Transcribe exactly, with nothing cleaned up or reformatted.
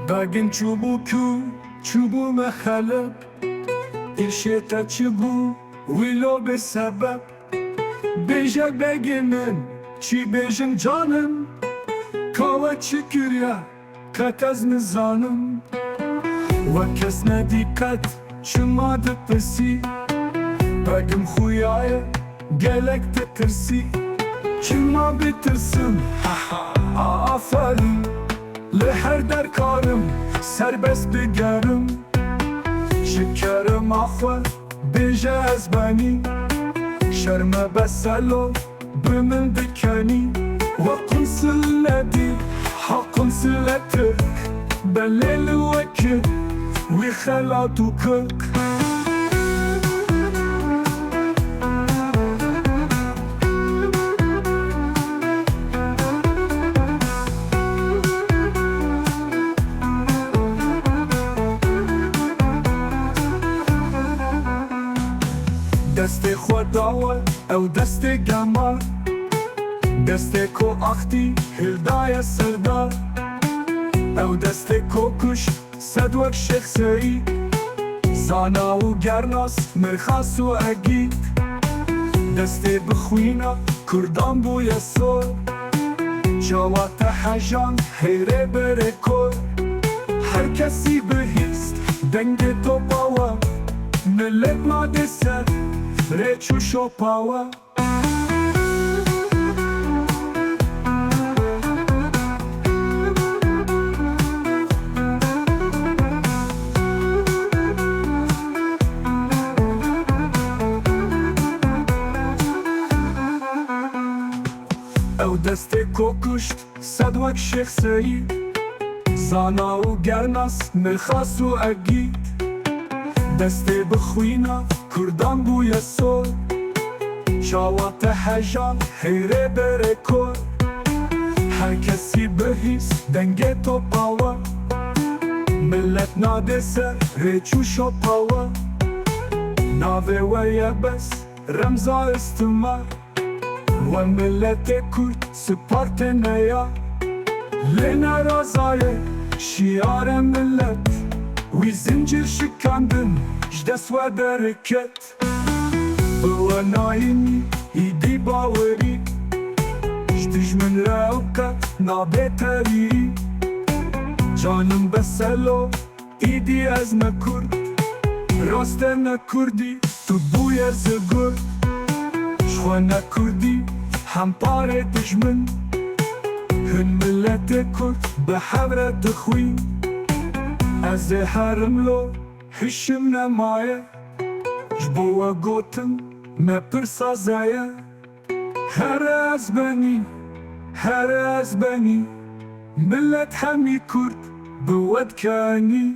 Begin çûbû ku, çûbû me xeleb. Îşê te çi bû, wilo bê sebeb. Bêje begê min, çi bêjim canim? Ka we çi kiriye, qet ez nizanim. We kes nedî qet, çima dipirsî? Begim xuyaye, gelek ditirsî. Çima bitirsim? Aha, a, aferin. Li her der karim, serbest bigerim. Ji kerema xwe bêje ez benî. Şerme be selo, bi min dikenî. We qunsil nedî, ha qunsiletik. Belê li we kir, wî xelat û kirk. Destê xwe dawe, ew destê gemar. Destê ku axtî, hildaye serdar. Ew destê ku kuşt, sed wek Şêx Seyî. Zana û gernas, mirxas û egît. Destê bi xwîna kurdan bûye sor. Çawa te hejan, heyrê berê kor. Her kesî bihîst, dengê topa we. Milet nadê ser, rêç û şopa we. Ew destê ku kuşt, sed wek Şêx Seyî. Zana û gernas, mirxas û egît. Destê bi xwîna kurdan bûye sor. Çawa te hejan, heyrê berê kor. Her kesî bihîst, dengê topa we. Milet nadê ser, rêç û şopa we. Navê we ye bes, remza istimar. We miletê kurd siparte neya. Lê nerazaye, şiyare milet. Wî zincir şikandin, ji dest we derket. Bi we nayînî, îdî bawerî. Ji dijmin re ew qet nabe terî. Canim be selo, îdî ez me kurd. Raste me kurdî, tu bûye zigur. Ji xwe ne kurdî, hemparê dijmin. Hin miletê kurd bi hev re dixwîn. Ez ê herim lo, hişim nemaye. Ji bo we gotin, me pirsa zeye. Here ez benî, here ez benî. Milet hemî kurd bi we dikenî.